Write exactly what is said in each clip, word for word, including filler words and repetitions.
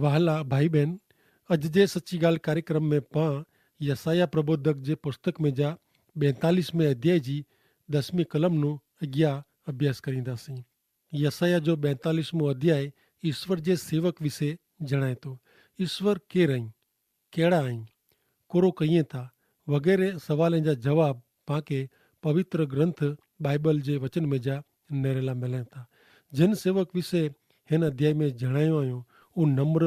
વહાલા ભાઈ બહેન, અજ જે સચ્ચી ગાલ કાર્યક્રમ મેં પાં યસાયાહ પ્રબોધક જે પુસ્તક મેં જા બૈતાલીસ મેં અધ્યાય જી દસમી કલમ નું અગિયા અભ્યાસ કરીંદા સી. યસાયાહ જો બૈતાલીસ મું અધ્યાય ઈસ્વર જે સેવક વિશે જણાયતો. ઈસ્વર કેર અહીં? કહેડા અહીં? કોરો કહિયે તા? વગેરે સવાલે જા જવાબ પાંકે પવિત્ર ગ્રંથ બાઈબલ જે વચન મેં જા નેરેલા મેલે તા. જેન સેવક વિશે હેન અધ્યાય મેં જણાયો આયો, ઉ નમ્ર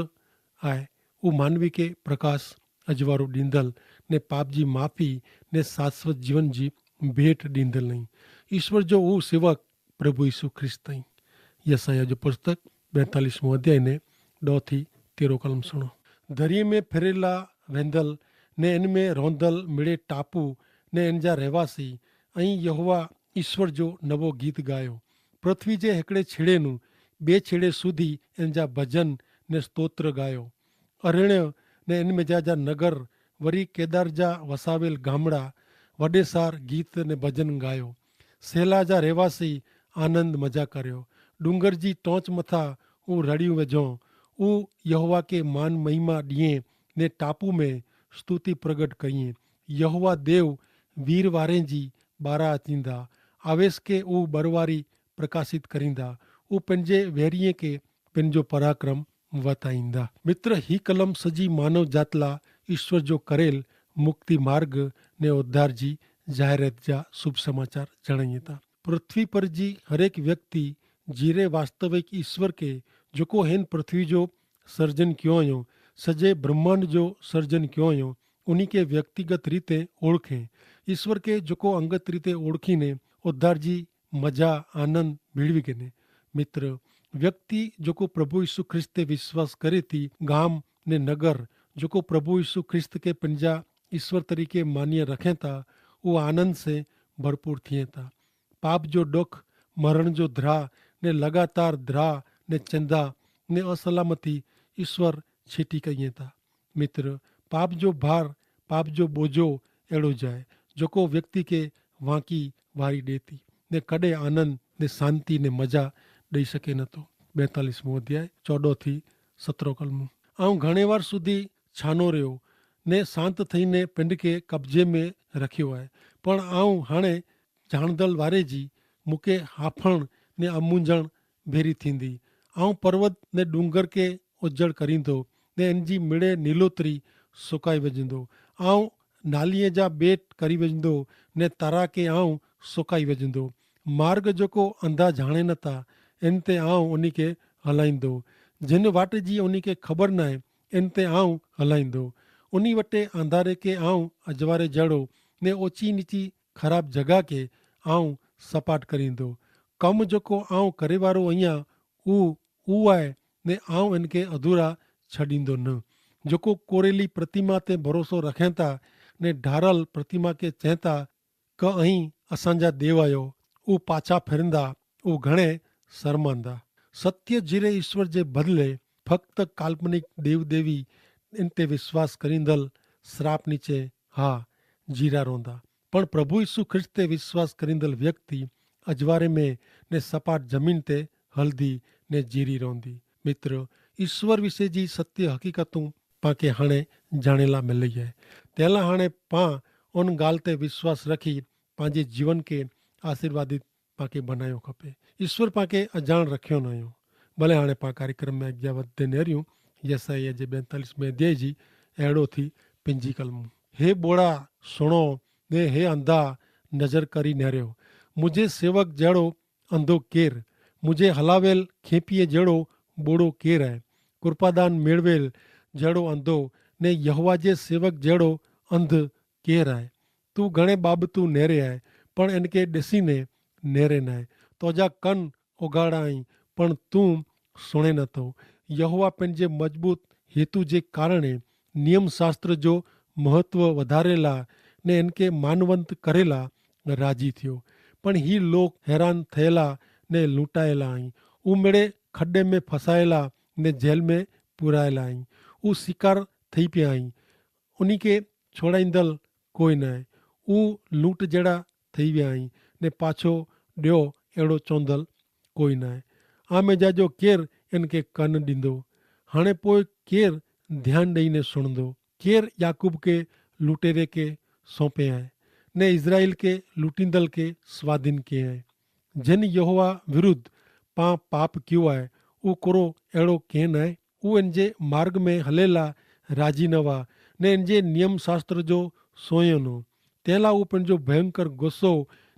આય. ઉ માનવી કે પ્રકાશ અજવારો દીંદલ ને પાપજી માફી ને શાશ્વત જીવન જી ભેટ દીંદલ નહીં. ઈસ્વર જો ઉ સેવક પ્રભુ ઈસુ ખ્રિસ્ત અહીં. યસાયાહ જો પુસ્તક બૈતાલીસ મું અધ્યાય ને દો થી તેરો કલમ સુણો. ધરી મેં ફેરેલા વેંદલ ને એન મેં રોંધલ મિડે ટાપુ ને એન જા રહેવાસી અહીં યહોવા ઈસ્વર જો નવો ગીત ગાયો. પૃથ્વી જે હેકડ઼ે છેડ઼ે નું બે છેડ઼ે સુધી એન જા ભજન ને સ્તોત્ર ગાયો. અરેણ્ય ને એન મેં જા જા નગર વરી કેદાર જા વસાવેલ ગામડા વડેસાર ગીત ને ભજન ગાયો. સેલા જા રહેવાસી આનંદ મજા કર્યો. ડુંગર જી ટોંચ મથા ઉં રડ઼િયું વજો. ઉં યહોવા કે માન મહિમા દિયે ને ટાપુ મેં સ્તુતિ પ્રગટ કહિયે. યહોવા દેવ વીરવારે જી બારા અચિંદા આવેશ કે ઉં બરવારી પ્રકાશિત કરિંદા. ઉં પનજે વેરિયે કે પનજો પરાક્રમ વતાઈંદા. મિત્ર, હી કલમ સજી માનવ જાતલા ઈસ્વર જો કરેલ મુક્તિ માર્ગ ને ઉદ્ધાર જી જાહેરત જા શુભ સમાચાર જણાઈતા. પૃથ્વી પર જી હરેક વ્યક્તિ જીરે વાસ્તવિક ઈસ્વર કે જોકો હેન પૃથ્વી જો સર્જન ક્યો અયો, સજે બ્રહ્માંડ જો સર્જન ક્યો અયો, ઉની કે વ્યક્તિગત રીતે ઓળખે. ઈસ્વર કે જોકો અંગત રીતે ઓળખીને ઉદ્ધાર જી મજા આનંદ મેળવી ગને. મિત્ર, વ્યક્તિ જોકો પ્રભુ ઈસુ ખ્રિસ્ત તે વિશ્વાસ કરે થી ગામ ને નગર જોકો પ્રભુ ઈસુ ખ્રિસ્ત કે પનજા ઈસ્વર તરીકે માન્ય રખેતા ઉ આનંદ સે ભરપૂર થિયેતા. પાપ જો ડોખ, મરણ જો ધ્રા ને લગાતાર ધ્રા ને ચંદા ને અસલામતી ઈસ્વર છેટી કહિયેતા. મિત્ર, પાપ જો ભાર, પાપ જો બોજો એડો જાય જોકો વ્યક્તિ કે વાંકી વારી દેતી ને કડે આનંદ ને શાંતિ ને મજા દઈ શકે નતો. બૈતાલીસ મું અધ્યાય ચોડો થી સતરો કલમું. આઉં ઘણે વાર સુધી છાનો રહ્યો ને શાંત થઈને પિંડ કે કબજે મેં રખ્યો આય. પણ આઉં હાણે જાણદલ વારે જી મુકે હાફણ ને અમૂંજણ ભેરી થીંદી. આઉં પર્વત ને ડુંગર કે ઉજ્જડ કરીંદો ને એનજી મિડે નીલોતરી સુકાઈ વજંદો. આઉં નાલિયે જા બેટ કરી વજંદો ને તરા કે આઉં સુકાઈ વજંદો. માર્ગ જોકો અંધા જાણે નતા એન તે આઉં ઉની કે હલાઈંદો. જેન વાટ જી ઉની કે ખબર નાય એન તે આઉં હલાઈંદો. ઉની વટે અંધારે કે આઉં અજવારે જેડો ને ઓચી નીચી ખરાબ જગા કે આઉં સપાટ કરીંદો. કમ જોકો આઉં કરેવારો અહિયા ઉ ઉઆય ને આઉં એનકે અધૂરા છડીંદો ન. જોકો કોરેલી પ્રતિમા તે ભરોસો રખેંતા ને ઢારલ પ્રતિમા કે ચેંતા કે અહીં અસાંજા દેવાયો ઉપાછા ફેરંદા ઉ ઘણે સરમાંદા. સત્ય જીરે ઈસ્વર જે બદલે ફક્ત કાલ્પનિક દેવદેવી એન તે વિશ્વાસ કરીંદલ શ્રાપ નીચે હા જીરા રોંદા. પણ પ્રભુ ઈસુ ખ્રિસ્ત તે વિશ્વાસ કરીંદલ વ્યક્તિ અજવારે મેં ને સપાટ જમીન તે હલદી ને જીરી રોંદી. મિત્ર, ઈસ્વર વિશે જી સત્ય હકીકતું પાંકે હાણે જાણેલા મેં લઈ હૈ. તેલા હાણે પાં ઉન ગાલ તે વિશ્વાસ રખી પાંજે જીવન કે આશીર્વાદિત પાંકે બનાયો ખપે. ઈસ્વર પાંકે અજાણ રખ્યો નાયો. ભલે હાણે પાં કાર્યક્રમ મેં અજ્ઞાવત દે નેર્યું યસાયાહ જે બૈતાલીસ મેં દેહ જી એડો થી પિંજી કલમું. હે બોડા સુણો ને હે અંધા નજર કરી નેર્યો. મુઝે સેવક જેડો અંધો કેર? મુઝે હલાવેલ ખેંપીએ જેડો બોડો કેર હૈ? કૃપાદાન મેળવેલ જેડો અંધો ને યહોવા જે સેવક જેડો અંધ કેર હૈ? તું ઘણે બાબતું નેરે હૈ પણ એનકે દેસીને નેરે નાય. તોજા કન ઓગાડા અહીં પણ તું સુણે નતો. યહોવા પેનજે મજબૂત હેતુ જે કારણે નિયમશાસ્ત્ર જો મહત્વ વધારેલા ને એનકે માનવંત કરેલા રાજી થયો. પણ હી લોક હેરાન થયેલા ને લૂંટાયેલા અહીં. ઉમેડે ખડ્ડે મેં ફસાયેલા ને જેલ મેં પુરાયેલા અહીં. ઉ શિકાર થઈ પ્યા અહીં. ઉની કે છોડાઈંદલ કોઈ નાય. ઉ લૂંટ જેડા થઈ વ્યા અહીં ને પાછો ડ્યો એડો ચોંદલ કોઈ નાય. આમે જાજો કેર એનકે કન દીંદો? હાણે પોય કેર ધ્યાન દઈને સુણદો? કેર યાકૂબ કે લુટેરે કે સોંપે આય, ને ઇઝરાઇલ કે લુટીંદલ કે સ્વાધીન કે આય? જેન યહોવા વિરુદ્ધ પાં પાપ ક્યુ આય? ઉ કોરો એડો કેહ નાય? ઉ એન જે માર્ગ મેં હલેલા રાજી નવા, ને એન જે નિયમશાસ્ત્ર જો સોયો નો. તેલા ઉપને જો ભયંકર ગોસો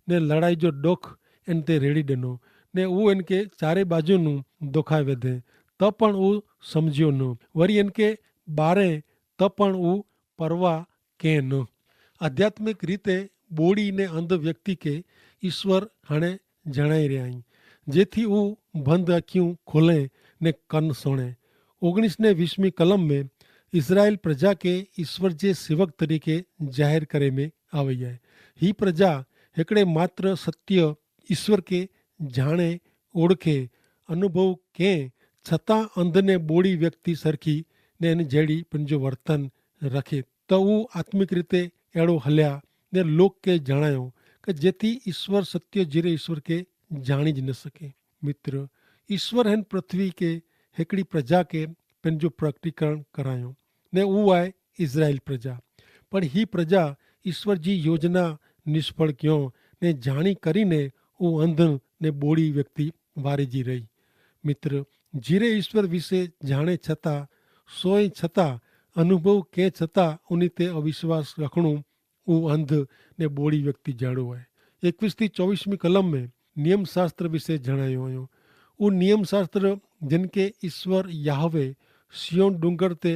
ને લડાઈ જો ડોખ એન તે રેડી દેનો, ને ઉ એન કે ચારે બાજુ નું દોખાઈ વેધે, તો પણ ઉ સમઝ્યો ન. વરી એન કે બારે, તો પણ ઉ પરવા કે ન. આધ્યાત્મિક રીતે બોડી ને અંધ વ્યક્તિ કે ઈસ્વર હણે જણાઈ રહ્યા હૈં, જેથી ઉ ભંધ અખ્યું ખોલે ને કન સોણે. ઓગણીસ ને વીસમી કલમ મેં ઇઝરાયેલ પ્રજા કે ઈસ્વર જે સેવક તરીકે જાહેર કરે મેં આવે હૈ. હી પ્રજા હેકડ઼ે માત્ર સત્ય ઈસ્વર કે જાણે, ઓળખે, અનુભવ કે છતાં અંધને બોડી વ્યક્તિ સરખી ને એન જેડી પણ જો વર્તન રખે, તો ઉ આત્મિક રીતે એડો હલ્યા ને લોક કે જણાયો કે જેથી ઈસ્વર સત્ય જીરે ઈસ્વર કે જાણી જ ન સકે. મિત્ર, ઈસ્વર હેન પૃથ્વી કે હેકડી પ્રજા કે પેનજો પ્રકટીકરણ કરાયો, ને ઉ આય ઇઝરાયેલ પ્રજા. પણ હી પ્રજા ઈસ્વર જી યોજના નિષ્ફળ ક્યો, ને જાણી કરીને ઉ અંધ ને બોડી વ્યક્તિ વારે જી રહી. મિત્ર, જીરે ઈસ્વર વિશે જાણે છતાં, સોય છતાં, અનુભવ કે છતાં ઉની તે અવિશ્વાસ રખણું ઉ અંધ ને બોડી વ્યક્તિ જાડો હૈ. એકવીસ થી ચોવીસ મી કલમ મેં નિયમશાસ્ત્ર વિશે જણાયો હૈ. ઉ નિયમશાસ્ત્ર જેન કે ઈસ્વર યાહવે સિયોન ડુંગર તે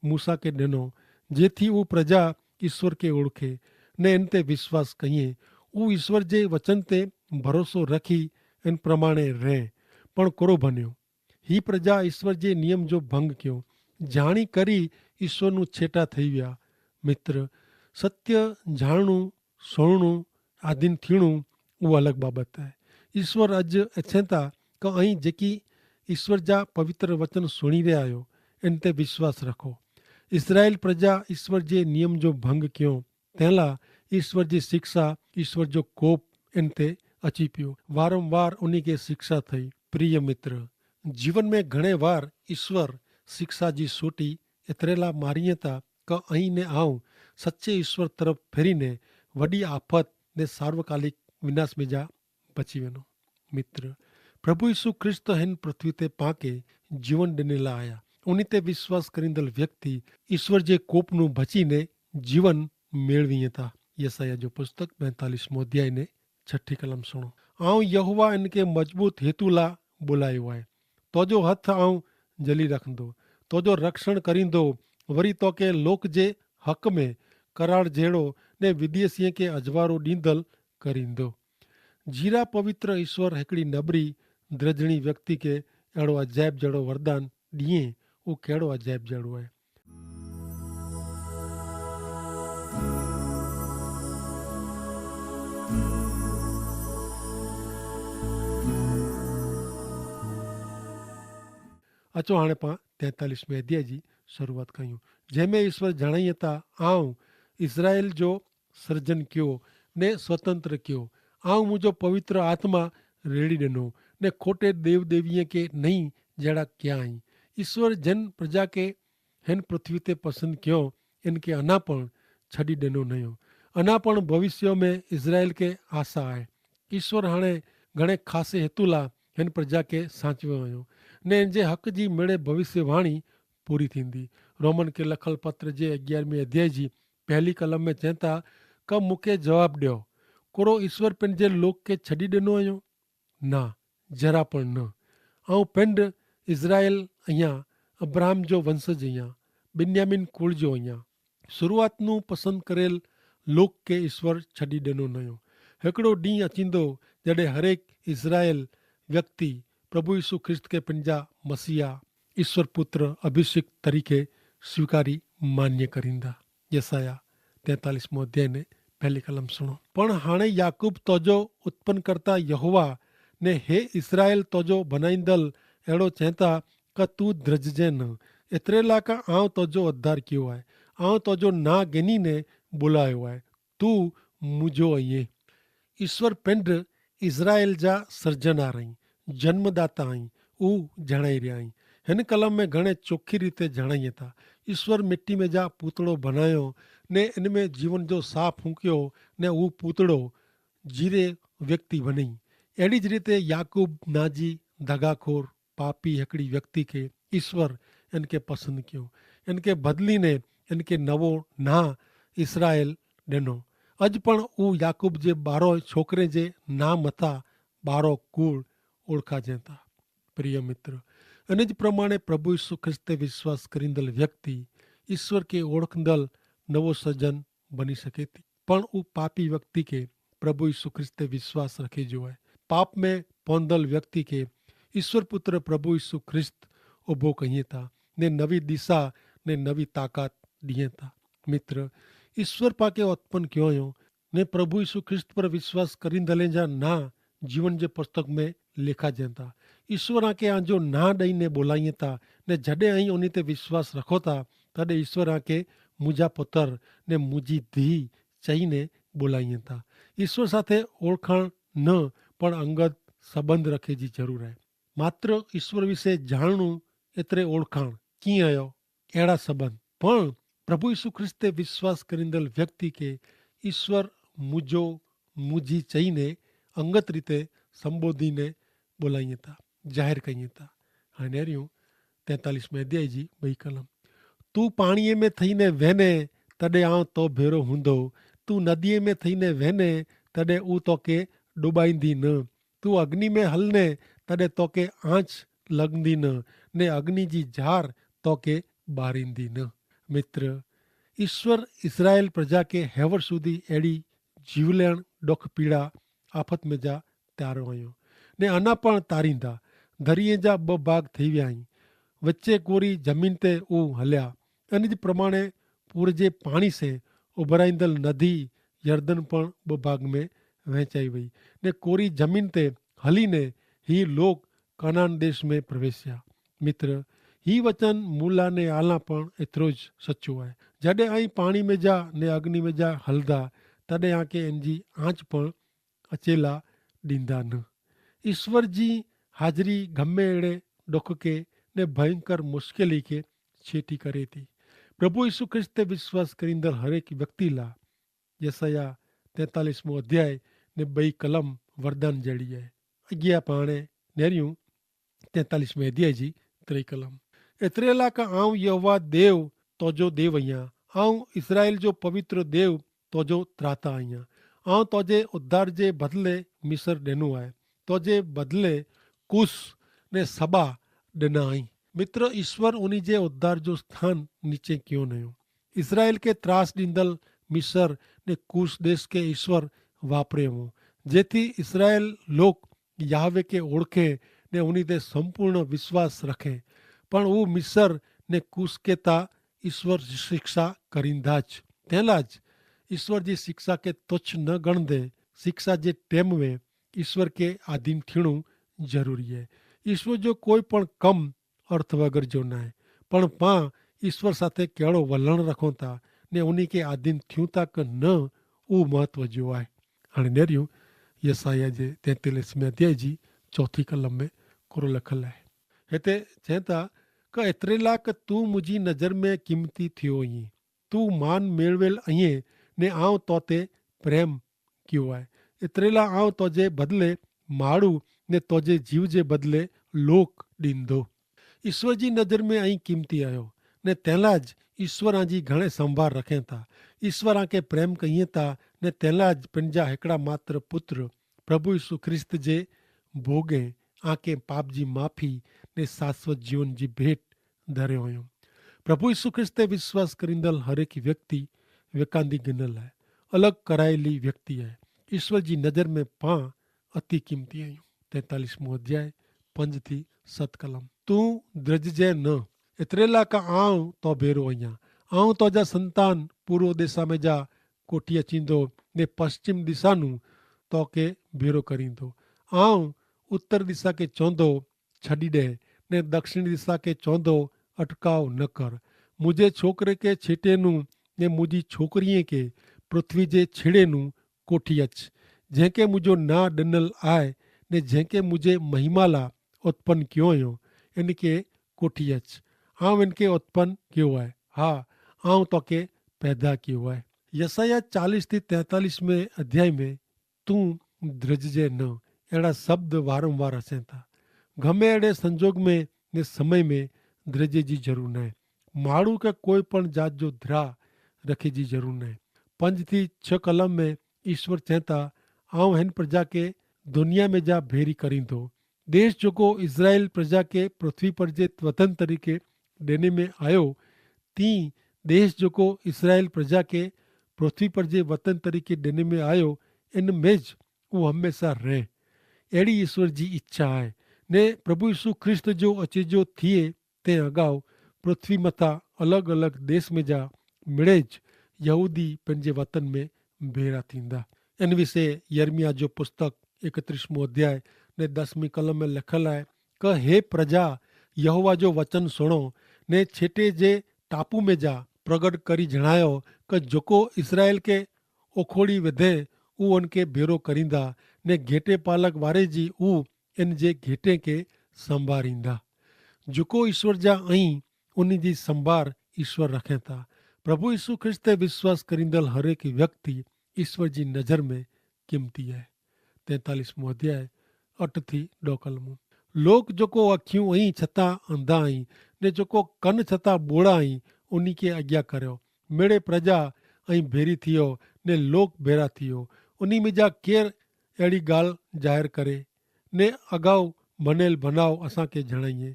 મૂસા કે ડેનો, જેથી ઉ પ્રજા ઈસ્વર કે ઓળખે ને એન તે વિશ્વાસ કહિએ. ઉ ઈસ્વર જે વચન તે ભરોસો રખી એન પ્રમાણે રહે. પણ કોરો ભન્યો? હી પ્રજા ઈસ્વર જે નિયમ જો ભંગ ક્યો, જાણી કરી ઈસ્વરનું છેટા થઈ વ્યા. મિત્ર, સત્ય જાણનું, સોણનું, આધીન થીણું ઉ અલગ બાબત હૈ. ઈસ્વર અજ એછેતા કે અહીં જેકી ઈસ્વર જા પવિત્ર વચન સુણી રહ્યા હો, એન તે વિશ્વાસ રખો. ઇઝરાયેલ પ્રજા ઈસ્વર જે નિયમ જો ભંગ ક્યો, તેલા ઈસ્વર જી શિક્ષા, ઈસ્વર જો કોપ એન તે અચી પ્યો. વારંવાર ઉની કે શિક્ષા થઈ. પ્રિય મિત્ર, જીવન મેં ઘણે વાર ઈસ્વર શિક્ષા જી સોટી એતરેલા મારિયે તા કે અહીં ને આઉં સચ્ચે ઈસ્વર તરફ ફેરી ને વડી આફત ને સાર્વકાલિક વિનાશ મેં જા બચી વેનો. મિત્ર, પ્રભુ ઈસુ ખ્રિસ્ત હેન પૃથ્વી તે પાંકે જીવન ડેનેલા આયા. ઉની તે વિશ્વાસ કરીંદલ વ્યક્તિ ઈસ્વર જે કોપનું ભચીને જીવન મેળવી હતા. યસાયાહ જો પુસ્તક બૈતાલીસ મોધ્યાય ને છઠી કલમ સુણો. આઉં યહોવા એન કે મજબૂત હેતુ લા બોલાયો આય. તોજો હથ આઉં જલી રખંદો, તોજો રક્ષણ કરીંદો, વરી તો કે લોક જે હક મેં કરાર જેડો ને વિદેશીએ કે અજવારો દીંદલ કરીંદો. જીરા પવિત્ર ઈસ્વર હેકડી નબરી દ્રજણી વ્યક્તિ કે એડો અજાયબ જેડો વરદાન દિયે. ઉકેડો અજાયબ જેડો હૈ. અચો હાણે પાં તૈતાલીસ મેં અધ્યાય જી શરૂઆત કહ્યું, જેમે ઈસ્વર જણાઈ હતા, આઉં ઇઝરાયેલ જો સર્જન ક્યો ને સ્વતંત્ર ક્યો. આઉં મુઝે પવિત્ર આત્મા રેડી ડેનો ને ખોટે દેવદેવીએ કે નહીં જેડા ક્યાં હૈં. ઈસ્વર જેન પ્રજા કે હેન પૃથ્વી તે પસંદ ક્યો, એન કે અના પણ છડી ડેનો નયો. અના પણ ભવિષ્યો મેં ઇઝરાયેલ કે આશા આય. ઈસ્વર હાણે ઘણે ખાસે હેતુલા હેન પ્રજા કે સાંચવ્યો હૈં, ને એન જે હક જી મેળે ભવિષ્યવાણી પૂરી થીંદી. રોમન કે લખલ પત્ર જે અગિયારમી અધ્યાય જી પહેલી કલમ મેં ચેંતા, કબ મુકે જવાબ ડ્યો, કોરો ઈસ્વર પેનજે લોક કે છડી ડેનો અયો? ના, જરા પણ ન. આઉં પેંડ ઇઝરાયેલ અહિયા, અબ્રાહમ જો વંશજ અહિયા, બિન્યામિન કુળ જો અહિયા. શરૂઆતનું પસંદ કરેલ લોક કે ઈસ્વર છડી ડેનો નયો. હેકડો ડીંહ અચીંદો જડે હરેક ઇઝરાયેલ વ્યક્તિ પ્રભુ ઈસુ ખ્રિસ્ત કે પેનજા મસીહા, ઈસ્વર પુત્ર અભિષિક્ત તરીકે સ્વીકારી માન્ય કરીંદા. યસાયાહ તૈતાલીસ મોં અધ્યાય ને પહેલી કલમ સુણો. પણ હાણે યાકૂબ તોજો ઉત્પન્ન કરતા યહોવા ને હે ઇસરાયેલ તોજો ભનાઈંદલ એડો ચેંતા, કા તું દ્રજજે ન. એતરેલા કા આઉં તોજો અધ્ધાર કિયો આય. આઉં તોજો ના ગેની ને બોલાયો આય. તું મુજો અઇયે. ઇસ્વર પેંડ ઇઝરાયેલ જા સર્જનાર અહીં, જન્મદાતા અહીં, ઉં જણાઈ રહ્યા અહીં. હેન કલમ મેં ઘણે ચોખી રીતે જણાઈ થા. ઈસ્વર મિટ્ટી મેં જા પૂતળો ભનાયો ને એન મેં જીવન જો સાફ ફૂંક્યો, ને ઉહ પૂતળો જીરે વ્યક્તિ ભની. એડી જ રીતે યાકૂબ નાજી ધગાખોર પાપી હેકડી વ્યક્તિ કે ઈસ્વર એન કે પસંદ ક્યો, એન કે બદલી ને એન કે નવો ના ઇસરાયેલ ડેનો. અજ પણ ઉહ યાકૂબ જે બારો છોકરે જે ના મતા બારો કૂળ ઓળખા જેતા. પ્રિય મિત્ર, અને જ પ્રમાણે પ્રભુ ઈસુ ખ્રિસ્તે વિશ્વાસ કરીંદલ વ્યક્તિ ઈસ્વર કે ઓળખંદલ નવો સજ્જન બની શકે તી. પણ ઉપાપી વ્યક્તિ કે પ્રભુ ઈસુ ખ્રિસ્તે વિશ્વાસ રખે જો હૈ. પાપ મેં પોંદલ વ્યક્તિ કે ઈસ્વર પુત્ર પ્રભુ ઈસુ ખ્રિસ્ત ઉભો કહિયે તા, ને નવી દિશા ને નવી તાકાત દિયે તા. મિત્ર, ઈસ્વર પાકે ઉત્પન ક્યો યો ને પ્રભુ ઈસુ ખ્રિસ્ત પર વિશ્વાસ કરીંદલે જા ના જીવન જે પુસ્તક મેં લેખા જેતા. ઈસ્વર આંકે આંજો ના દઈને બોલાઈ થા, ને જડે અહીં ઉની તે વિશ્વાસ રખો થા, તદે ઈસ્વર આંકે મુજા પુતર ને મુજી ધી ચહીને બોલાઈ થા. ઈસ્વર સાથે ઓળખાણ ન પણ અંગત સંબંધ રખે જી જરૂર હૈ. માત્ર ઈસ્વર વિશે જાણનું એતરે ઓળખાણ કિયા અયો એડા સંબંધ. પણ પ્રભુ ઈસુ ખ્રિસ્તે વિશ્વાસ કરીંદલ વ્યક્તિ કે ઈસ્વર મુજો મુજી ચહીને અંગત રીતે સંબોધીને બોલાઈ થા, જાહેર કઈ થા. હૈ નેર્યું તૈતાલીસ મેં અધ્યાય જી બહી કલમ. તું પાણીએ મેં થઈને વહેને તદે આવ તો ભેરો હુંદો. તું નદીએ મેં થઈને વહેને તદે ઉ તો કે ડુબાઈંદી ન. તું અગ્નિ મેં હલને તદે તો કે આંચ લગંદી ન, ને અગ્નિ જી જાર તો કે બારીંદી ન. મિત્ર, ઈસ્વર ઇસરાયેલ પ્રજા કે હેવર સુધી એડી જીવલેણ ડોખ પીડા આફત મેં જા ત્યારો આયો, ને અના પણ તારીંદા. ધરિયે જા બભાગ થઈવ્યા અહીં. વચ્ચે કોરી જમીન તે ઉહ હલ્યા. અને જ પ્રમાણે પૂર જે પાણી સે ઉભરાઈંદલ નદી યર્દન પણ બભાગ મેં વહેંચાઈ વય, ને કોરી જમીન તે હલી ને હી લોક કનાન દેશ મેં પ્રવેશ્યા. મિત્ર, હી વચન મૂલા ને આલા પણ એતરો જ સચો આય. જડે અહીં પાણી મેં જા ને અગ્નિ મેં જા હલદા, તદે આંકે એનજી આંચ પણ અચેલા દીંદા ન. ઈસ્વર જી હાજરી ગમે એડે ડોખકે ને ભયંકર મુશ્કેલી કે છેટી કરે તી. પ્રભુ ઈસુ ખ્રિસ્તે વિશ્વાસ કરીંદલ હરેક વ્યક્તિ લા યસાયાહ તૈતાલીસમો અધ્યાય ને બઈ કલમ વરદાન જેડી હૈ. અગિયા પાણે નેર્યું તૈતાલીસમે અધ્યાય જી ત્રે કલમ. એતરેલા કા આઉં યહોવા દેવ તોજો દેવ અહિયા, આઉં ઇસરાયેલ જો પવિત્ર દેવ તોજો ત્રાતા અહિયા. આઉં તોજે ઉદ્ધાર જે બદલે મિસર દેનું આય, તોજે બદલે કુસ ને સબા દેના અહીં. મિત્ર, ઇશ્વર ઉની જે ઉદ્ધાર જો સ્થાન નીચે ક્યો નયો. ઇસરાયેલ કે ત્રાસ દીંદલ મિસર ને કુસ દેશ કે ઇશ્વર વાપરે હો, જેથી ઇસરાયેલ લોક યાહવે કે ઓળખે ને ઉની તે સંપૂર્ણ વિશ્વાસ રખે. પણ ઉં મિસર ને કુસ કે તા ઇશ્વર શિક્ષા કરીંદા જ. તેલા જ ઇશ્વર જી શિક્ષા કે તુચ્છ ન ગણ દે. શિક્ષા જે ટેમ વે ઇશ્વર કે આધીન થીણું જરૂરી હૈ. ઇશ્વર જો કોઈ પણ કમ અર્થ વગર જો નાય, પણ પાં ઇશ્વર સાથે કેડો વલણ રખો તા ને ઉની કે આધીન થ્યું તા કે ન, ઉં મહત્વ જો આય. હણે નેર્યું યસાયાહ જે તેંતેલેસ મેં અધ્યાય જી ચોથી કલમ મેં કોરો લખલ આય. હેતા ચેંતા કે એતરેલા કે તું મુઝે નજર મેં કિંમતી થ્યો હી, તું માન મેળવેલ અહિયે ને આવ તોતે પ્રેમ કિયો આય. એતરેલા આવ તોજે બદલે માડૂ ને તોજે જીવ જે બદલે લોક દીંદો. ઇશ્વર જી નજર મેં અહીં કિંમતી આયો ને તેલા જ ઇશ્વર આજી ઘણે સંભાર રખે તા. ઇશ્વર આંકે પ્રેમ કહિયે તા ને તેલા જ પનજા હેકડા માત્ર પુત્ર પ્રભુ ઇશુ ખ્રિસ્ત જે ભોગે આંકે પાપ જી માફી ને શાશ્વત જીવન જી ભેટ ધરે હોયો. પ્રભુ ઇશુ ખ્રિસ્તે વિશ્વાસ કરીંદલ હરેક વ્યક્તિ વેકાંદી ગિનલ હૈ, અલગ કરાયેલી વ્યક્તિ હૈ. ઇશ્વર જી નજર મેં પાં અતિ કિંમતી આયું. તેતાલીસમો અધ્યાય પંજ થી સત કલમ. તું દ્રજ જે ન એતરેલા કા આઉં તો ભેરો અહિયા. આઉં તો જા સંતાન પૂર્વ દેશા મેં જા કોઠિયા ચીંદો ને પશ્ચિમ દિશાનું તો કે ભેરો કરીંદો. આઉં ઉત્તર દિશા કે ચોંદો છડી દે ને દક્ષિણ દિશા કે ચોંદો અટકાવ ન કર. મુઝે છોકરે કે છેટેનું ને મુઝે છોકરીએ કે પૃથ્વી જે છેડેનું કોઠિયચ. જેંકે મુઝો ના દનલ આય ને જેંકે મુઝે મહિમાલા ઉત્પન ક્યોંયો એન કે કોઠિયે છ. આઉં એનકે ઉત્પન કિયો હૈ. હા, આઉં તોકે પૈદા કિયો હૈ. યસાયાહ ચાલીસ થી તૈતાલીસ મેં અધ્યાય મેં તું દ્રજજે ન એડા શબ્દ વારંવાર હસે થા. ગમે એડે સંજોગ મેં ને સમય મેં દ્રજે જી જરૂર નાય. માણૂ કે કોઈ પણ જાત જો ધ્રા રખે જી જરૂર નાય. પંજ થી છ કલમ મેં ઈસ્વર ચેંતા, આઉં હેન પ્રજા કે દુનિયા મેં જા ભેરી કરીંદો. દેશ જોકો ઇઝરાયેલ પ્રજા કે પૃથ્વી પર જે વતન તરીકે દેને મેં આયો, તી દેશ જોકો ઇઝરાયેલ પ્રજા કે પૃથ્વી પર જે વતન તરીકે દેને મેં આયો, એન મેં જ ઉહ હમેંસા રહે. એડી ઇશ્વર જી ઇચ્છા આય. ને પ્રભુ ઇશુ ખ્રિસ્ત જો અચેજો થિયે તે અગાઉ પૃથ્વી મતા અલગ અલગ દેશ મેં જા મેળે જ યહૂદી પન જે વતન મેં ભેરા થીંદા. એન વિશે યર્મિયા જો પુસ્તક એકત્રીસમો અધ્યાય ને દસમી કલમ મેં લેખલ આય, કે હે પ્રજા, યહોવા જો વચન સુણો. ને છેટે જે ટાપુ મેં જા પ્રગટ કરી જણાયો, કે જોકો ઇસરાયેલ કે ઓખોડી વધે ઉહ અનકે ભેરો કરીંદા, ને ઘેટે પાલક વારે જી ઉહ એન જે ઘેટે કે સંભારીંદા. જોકો ઈસ્વર જા અહીં ઉની જી સંભાર ઈસ્વર રખેં થા. પ્રભુ ઈસુ ખ્રિસ્ત તે વિશ્વાસ કરીંદલ હરેક વ્યક્તિ ઈસ્વર જી નજર મેં કિંમતી હૈ. તેતાલીસ મું અધ્યાય અઠ થી ડોકલ મું. લોક જોકો અખ્યું અહીં છતાં અંધા અહીં, ને જોકો કન છતાં બોળા અહીં, ઉની કે અજ્ઞા કર્યો. મેળે પ્રજા અહીં ભેરી થિયો, ને લોક ભેરા થિયો. ઉની મેં જા કેર એડી ગાલ જાહેર કરે, ને અગાઉ ભનેલ ભનાવ અસાંકે જણાઈએ.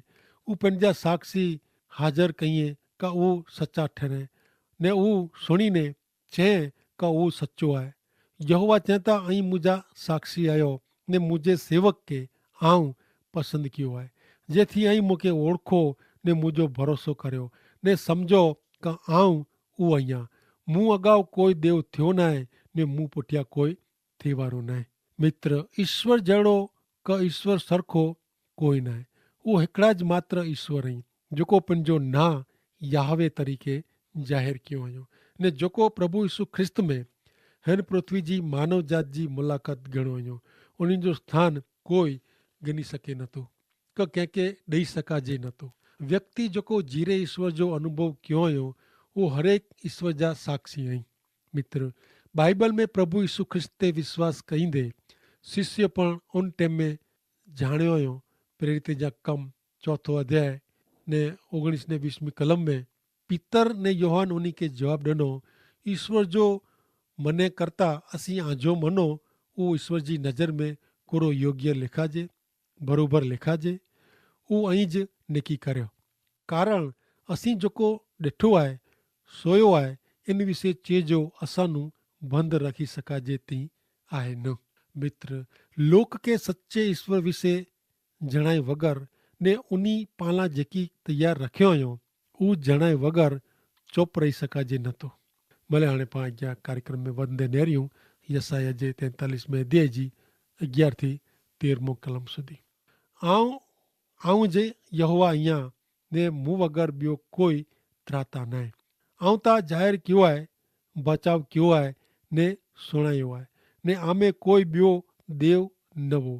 ઉપને જા સાક્ષી હાજર કહિએ, કા ઉસચા ઠરે. ને ઉસણીને ચે, કા ઉસચો આય. યહોવા ચેતા અહીં મુઝે સાક્ષી આયો, ને મુઝે સેવક કે આઉં પસંદ કિયો આય. જેથી અહીં મુકે ઓળખો, ને મુઝે ભરોસો કર્યો, ને સમઝો કા આઉં ઉ અહિયા. મું અગાઉ કોઈ દેવ થ્યો નાય, ને મું પુઠ્યા કોઈ થેવારો નાય. મિત્ર, ઈસ્વર જેડો કે ઈસ્વર સરખો કોઈ નાય. ઉહ હિકડા જ માત્ર ઈસ્વર હૈં, જોકો પન જો ના યાહવે તરીકે જાહેર કિયો હૈં, ને જોકો પ્રભુ ઈસુ ખ્રિસ્ત મેં હેન પૃથ્વી જી માનવજાત જી મુલાકાત ગણો હૈં. ઉની જો સ્થાન કોઈ ગની સકે નતો, કે કેંકે દઈ સકાજે નતો. વ્યક્તિ જોકો જીરે ઈસ્વર જો અનુભવ કિયો હૈં, ઉહ હરેક ઈસ્વર જા સાક્ષી હૈં. મિત્ર, બાઈબલ મેં પ્રભુ ઈસુ ખ્રિસ્ત તે વિશ્વાસ કઈંદે શિષ્ય પણ ઉન ટેમે જાણ્યો યો. પ્રેરિત જા કમ ચોથો અધ્યાય ને ઓગણીસ ને વીસ મી કલમ મેં પિતર ને યોહાન ઉની કે જવાબ દનો, ઈસ્વર જો મને કરતા અસી આજો મનો ઉ ઈસ્વર જી નજર મેં કોરો યોગ્ય લેખાજે, ભરોભર લેખાજે. ઉ અહીં જ નેકી કર્યો. કારણ અસી જોકો દેઠો આય, સોયો આય, એન વિશે ચેજો અસાનું બંધ રાખી સકાજે તી આય ન. મિત્ર, લોક કે સચ્ચે ઈસ્વર વિશે જણાય વગર ને ઉની પાલા જેકી તૈયાર રખ્યો અયો ઉ જણાય વગર ચોપ રહી સકાજે નતો. ભલે હાણે પાં અજ્ઞા કાર્યક્રમ મેં વંદે નેર્યું યસાયાહ જે તેંતાલીસ મેં દેહ જી અગિયાર થી તેર મોકલમ સુધી. આઉં આઉં જે યહોવા અહિયા, ને મું વગર બ્યો કોઈ ત્રાતા નાય. આઉં તા જાહેર ક્યો આય, બચાવ ક્યો આય, ને સુણાયો આય, ને આમે કોઈ બ્યો દેવ નવો.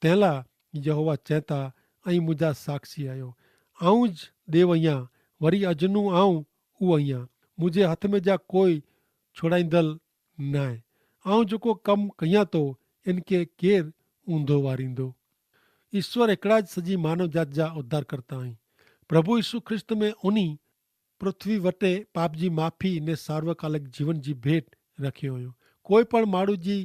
તેલા યહોવા ચેતા, અહીં મુજા સાક્ષી આયો. આઉં જ દેવ અહિયા, વરી અજનું આઉં ઉ અહિયા. મુજે હથ મેં જા કોઈ છોડાઈંદલ નાય. આઉં જોકો કમ કહિયા તો એનકે કેર ઊંધો વારીંદો. ઈસ્વર એકડા જ સજી માનવજાત જા ઉદ્ધારકર્તા અહીં. પ્રભુ ઈસુ ખ્રિસ્ત મેં ઉની પૃથ્વી વટે પાપજી માફી ને સાર્વકાલિક જીવન જી ભેટ રખ્યો અયો. કોઈ પણ માણૂ જી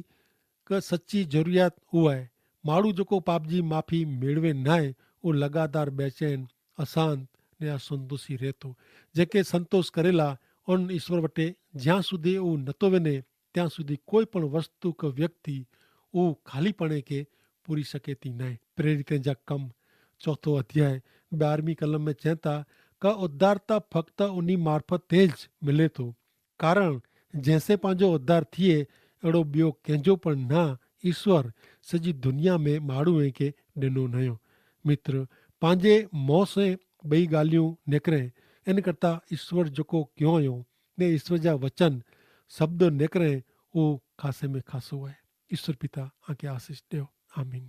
કે સચ્ચી જરૂરિયાત ઉઆએ. માણૂ જોકો પાપજી માફી મેળવે નાય ઉ લગાતાર બેચેન, અસાંત ને અસંતોષી રહેતો. જેકે સંતોષ કરેલા ઉન ઈસ્વર વટે જ્યાં સુધી ઉ નતો વેને ત્યાં સુધી કોઈ પણ વસ્તુ કે વ્યક્તિ ઉ ખાલી પણે કે પૂરી શકેતી નાય. પ્રેરિતે જા કમ ચોથો અધ્યાય બારમી કલમ મેં ચેતા, કા ઉદ્ધારતા ફક્ત ઉની મારફત તે જ મિલે તો. કારણ જેસે પાંજો ઉદ્ધાર થિયે એડો બ્યો કેંજો પણ ના ઈસ્વર સજી દુનિયા મેં માણૂ હૈં કે ડેનો નયો. મિત્ર, પાંજે મોં સે બઈ ગાલિયું નેકરે એન કરતા ઈસ્વર જોકો ક્યો અયો ને ઈસ્વર જા વચન શબ્દો નેકરે ઉ ખાસે મેં ખાસો હૈ. ઈસ્વર પિતા આકે આશીસ દેવ. આમીન.